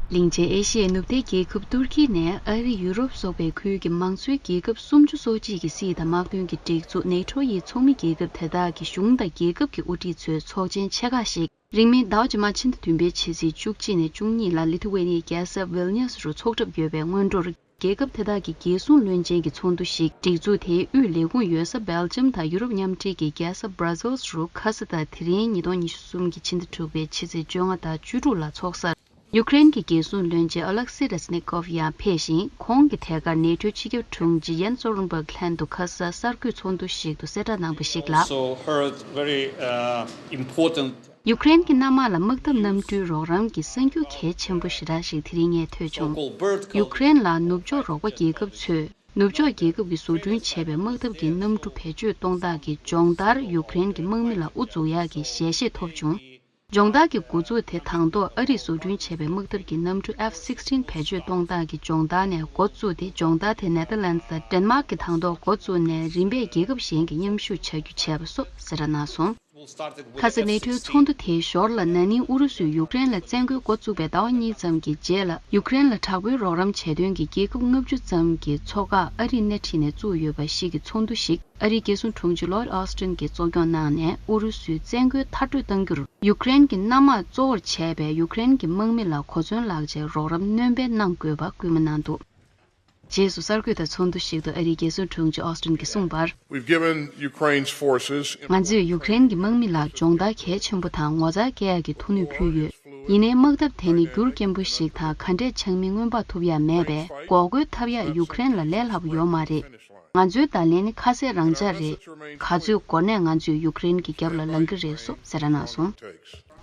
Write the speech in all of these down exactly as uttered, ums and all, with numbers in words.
གླིང་ཆེན་ཨེ་ཤི་ཡའི་ནུབ་མཐའི་རྒྱལ་ཁབ་ཏུར་ཀི་ནས་ཨ་རི། ཡུ་རོབ་སོགས་པའི་ཁུལ་གྱི་མང་གཙོའི་རྒྱལ་ཁབ་སུམ་ཅུ་སོ་གཅིག་གི་སྲིད་དང་དམག་དོན་གྱི་སྒྲིག་འཛུགས་ནེ་ཊོ་ཡི་ཚོགས་མི་རྒྱལ་ཁབ་དེ་དག་གི་གཞུང་དང་རྒྱལ་ཁབ་ཀྱི་དབུ་ཁྲིད་ཚོའི་ཚོགས་ཆེན་ཆེ་ཁག་ཞིག་རིང་མིན་ཟླ་བ་རྗེས་མ་ཕྱི་ཟླ་བདུན་པའི་ཕྱི་ཚེས་བཅུ་གཅིག་ནས་བཅུ་གཉིས་ལ་ལི་ཐུ་ཝེ་ནི་ཡའི་རྒྱལ་ས་ཝིལ་ནིས་རུ་འཚོགས་གྲབས་ཡོད་པའི་སྔོན་འགྲོར། རྒྱལ་ཁབ་དེ་དག་གི་རྒྱལ་སྲུང་བློན་ཆེན་གྱི་ཚོགས་འདུ་ཞིག་སྒྲིག་འཛུགས་དེའི་དབུས་ལས་ཁུངས་ཡོད་ས་སྦེལ་ཇམ་དང་ཡུ་རོབ་མཉམ་འབྲེལ་གྱི་རྒྱལ་ས་སྦྲ་སེལ་རུ་ཁ་ས་ད་དེ་རིང་ཉིས་སྟོང་ཉི་ཤུ་རྩ་གསུམ་གྱི་ཕྱི་ཟླ་དྲུག་པའི་ཕྱི་ཚེས་བཅོ་ལྔ་དང་བཅུ་དྲུག་ལ་འཚོགས་སར། ཡུ་ཀེ་རེན་གྱི་རྒྱལ་སྲུང་བློན་ཆེན་ཨ་ལེག་སི་རེ་སི་ནི་ཀོབ་ཡང་ཕེབས་ཤིང་། ཁོང་གིས་ཐད་ཀར་ནེ་ཊོའི་སྤྱི་ཁྱབ་དྲུང་ཆེ་ཡན་སོ་ལུན་སྦརག་ལྷན་དུ་ཁ་སང་གསར་འགོད་ཚོགས་འདུ་ཞིག་ཏུ་གསལ་བསྒྲགས་གནང་པ་ཞིག་ལ། Also heard very, uh, important ཡུ་ཀེ་རེན་གྱི་གནམ་དམག་ལ་དམག་འཐབ་གནམ་གྲུའི་རོགས་རམ་གྱི་གསར་འགྱུར་གལ་ཆེན་པོ་ཞེ་དྲག་ཞིག་དེ་རིང་ངས་ཐོས་བྱུང་། So-called bird ཡུ་ཀེ་རེན་ལ་ནུབ་ཕྱོགས་རོགས་པ་རྒྱལ་ཁབ་ཚོས་ནུབ་ཕྱོགས་རྒྱལ་ཁབ་ཀྱིས་བཟོ་སྐྲུན་བྱས་པའི་དམག་འཐབ་ཀྱི་གནམ་གྲུ་བེད་སྤྱོད་གཏོང་སྟངས་ཀྱི་སྦྱོང་བརྡར་ཡུ་ཀེ་རེན་གྱི་དམག་མི་ལ་དབུ་འཛུགས་ཡག་གི་ཞལ་བཞེས་ཐོབ་བྱུང་། སྦྱོང་བརྡར་གྱི་འགོ་འཛུགས་དེ་དང་ཐོག་ཨ་རིས་བཟོ་སྐྲུན་བྱས་པའི་དམག་འཐབ་ཀྱི་གནམ་གྲུ་F sixteen བེད་སྤྱོད་གཏོང་སྟངས་ཀྱི་སྦྱོང་བརྡར་ནས་འགོ་བཙུགས་ཏེ། སྦྱོང་བརྡར་དེ་ནེ་ཐར་ལན་སི་དང་ཌེན་མཱག་གིས་དང་ཐོག་འགོ་བཙུགས་ནས་རིམ་པས་རྒྱལ་ཁབ་གཞན་གྱིས་མཉམ་ཞུགས་བྱ་རྒྱུ་བྱས་པ་སོགས་གསལ་བསྒྲགས་གནང་སོང་། ཁ་སང་ནེ་ཊོའི་ཚོགས་འདུ་དེའི་ཞོར་ལ། ན་ནིང་ཨུ་རུ་སུས་ཡུཀ་རེན་ལ་བཙན་རྒོལ་འགོ་བཙུགས་པའི་ཟླ་བ་གཉིས་ཙམ་གྱི་རྗེས་ལ། ཡུཀ་རེན་ལ་དྲག་པོའི་རོགས་རམ་བྱས་དོན་གྱི་རྒྱལ་ཁབ་ལྔ་བཅུ་ཙམ་གྱི་ཚོགས་ཁག་ཨ་རིས་སྣེ་ཁྲིད་ནས་བཙུགས་ཡོད་པ་ཞིག་གི་ཚོགས་འདུ་ཞིག་ཨ་རིའི་རྒྱལ་སྲུང་དྲུང་ཆེ་ལོའིད་ཨོ་སི་ཊིན་གྱིས་གཙོ་སྐྱོང་གནང་ནས། ཨུ་རུ་སུའི་བཙན་རྒོལ་མཐར་སྐྲོད་གཏང་རྒྱུར་ཡུཀ་རེན་གྱི་གནམ་དམག་གཙོ་བོར་བྱས་པའི་ཡུཀ་རེན་གྱི་དམག་མི་ལ་གོ་མཚོན་ལག་ཆའི་རོགས་རམ་སྣོན་སྤེལ་གནང་དགོས་པ་སྐུལ་མ་གནང་འདུག་རྗེས་སུ་གསར་འགོད་དང་ཚོགས་འདུ་ཞིག་ཏུ་ཨ་རིའི་རྒྱལ་སྲུང་དྲུང་ཆེ་ཨོ་སི་ཊིན་གྱིས་གསུངས་པར། We've given Ukraine's forces ང་ཚོས་ཡུཀ་རེན་གྱི་དམག་མི་ལ་སྦྱོང་བརྡར་གལ་ཆེན་པོ་དང་ངོ་མཚར་སྐྱེ་ཡག་གི་ཐུགས་སྣོན་ཕུལ་ཡོད། ཡིན་ནའི་དམག་འཐབ་དེ་ནི་འགྱུར་སྐྱེན་པོ་ཞིག་དང་། ག་འདྲས་ཆགས་མིན་སྔོན་དཔག་ཐུབ་ཡག་མེད་པས། འགོག་རྒོལ་འཐབ་ཡག་ཡུཀ་རེན་ལ་ལས་སླ་པོ་ཡོད་མ་རེད། ང་ཚོའི་བརྡ་ལན་ནི་ཁ་གསལ་རང་འཇགས་རེད། ག་ཚོད་འགོར་ནའི་ང་ཚོས་ཡུཀ་རེན་གྱི་རྒྱབ་ལ་ལངས་ཀྱི་རེད་སོགས་གསལ་བསྒྲགས་གནང་སོང་།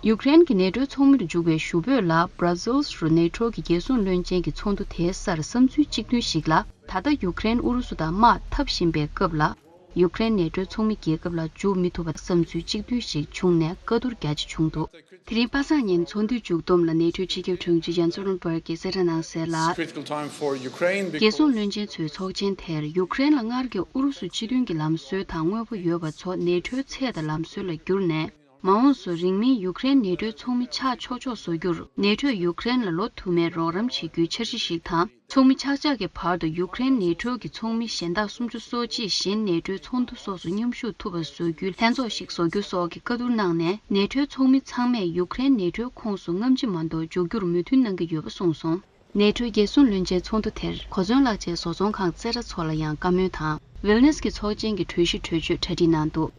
ཡུཀ་རེན་གྱི་ནེ་ཊོའི་ཚོགས་མིར་འཇུག་པའི་ཞུ་འབོད་ལ་སྦྲ་སེལ་རུ་ནེ་ཊོ་གི་རྒྱལ་སྲུང་བློན་ཆེན་གྱི་ཚོགས་འདུ་དེའི་སར་བསམ་ཚུལ་གཅིག་མཐུན་ཞིག་ལ། ད་ལྟ་ཡུཀ་རེན་ཨུ་རུ་སུ་དང་དམག་འཐབ་བཞིན་པའི་སྐབས་ལ། ཡུཀ་རེན་ནེ་ཊོའི་ཚོགས་མི་རྒྱལ་ཁབ་ལ་འཇུག་མི་ཐུབ་པ་བསམ་ཚུལ་གཅིག་མཐུན་ཞིག་བྱུང་ནས་བཀའ་བསྡུར་རྒྱ་ཆེ་བྱུང་འདུག་དེ་རིང་པ་སངས་ཉིན་ཚོགས་འདུའི་མཇུག་བསྡོམས་ལ་ནེ་ཊོའི་སྤྱི་ཁྱབ་དྲུང་ཆེ་ཡན་སོ་ལུན་པར་གྱིས་གསལ་བསྒྲགས་གནང་གསལ་ལ། It's critical time for Ukraine because རྒྱལ་སྲུང་བློན་ཆེན་ཚོའི་ཚོགས་ཆེན་དེར་ཡུཀ་རེན་ལ་སྔར་གྱི་ཨུ་རུ་སུ་སྤྱི་མཐུན་གྱི་ལམ་སྲོལ་དང་དངོས་པོ་ཡོད་པ་ཚོ་ནེ་ཊོའི་ཚད་དང་ལམ་སྲོལ་ལ་བསྒྱུར་ནས། མ་འོངས་སུ་རིང་མིན་ཡུཀ་རེན་ནེ་ཊོའི་ཚོགས་མི་ཆགས་ཆོག་ཆོག་བཟོ་རྒྱུར། ནེ་ཊོས་ཡུཀ་རེན་ལ་ལོ་དུ་མའི་རོགས་རམ་བྱེད་རྒྱུའི་འཆར་གཞི་ཞིག་དང་། ཚོགས་མི་ཆགས་ཆགས་ཀྱི་བར་དུ་ཡུཀ་རེན་ནེ་ཊོ་གི་ཚོགས་མི་གཞན་དག་སུམ་ཅུ་སོ་གཅིག་གཞན་ནེ་ཊོའི་ཚོགས་འདུ་སོགས་སུ་མཉམ་ཞུགས་ཐུབ་པ་བཟོ་རྒྱུའི་ལྷན་ཚོགས་ཤིག་བཟོ་རྒྱུ་སོགས་ཀྱི་བཀའ་བསྡུར་གནང་ནས། ནེ་ཊོའི་ཚོགས་མི་ཚང་མས་ཡུཀ་རེན་ནེ་ཊོའི་ཁོངས་སུ་སྔ་ཕྱི་མ་གཏོགས་འཇུག་རྒྱུར་མོས་མཐུན་གནང་གི་ཡོད་པ་གསུངས་སོང་། ནེ་ཊོའི་རྒྱལ་སྲུང་བློན་ཆེན་ཚོགས་འདུ་དེར་གོ་མཚོན་ལག་ཆའི་བཟོ་ཚོང་ཁང་རྩེ་གྲ་ཚོ་ལ་ཡང་བཀའ་མོལ་དང་། ཝིལ་ནེས་ཀྱི་ཚོགས་ཆེན་གྱི་གྲོས་གཞི་གྲོས་ཆོད་གྲ་སྒྲིག་གནང་འདུག་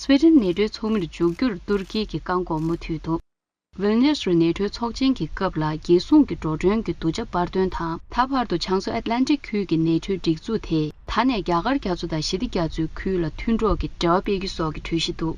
སི་ཝེ་ཌེན་ནེ་ཊོའི་ཚོགས་མིར་འཇུག་རྒྱུར་ཏུར་ཀི་གིས་བཀག་འགོག་མུ་མཐུད་དུ། ཝིལ་ནེས་རུ་ནེ་ཊོའི་ཚོགས་ཆེན་གྱི་སྐབས་ལ་རྒྱལ་སྲུང་གི་འགྲོ་གྲོན་གྱི་བསྡུ་བྱ་སྤར་དོན་དང་། ད་བར་དུ་བྱང་མཚོ་ཨེཊ་ལན་ཊིག་ཁུལ་གྱི་ནེ་ཊོའི་སྒྲིག་འཛུགས་དེས་ད་ནས་རྒྱ་གར་རྒྱ་མཚོ་དང་ཞི་བདེ་རྒྱ་མཚོའི་ཁུལ་ལ་མཐུན་གྲོགས་ཀྱི་འབྲེལ་བ་སྤེལ་རྒྱུ་སོགས་ཀྱི་གྲོས་གཞི་འདུག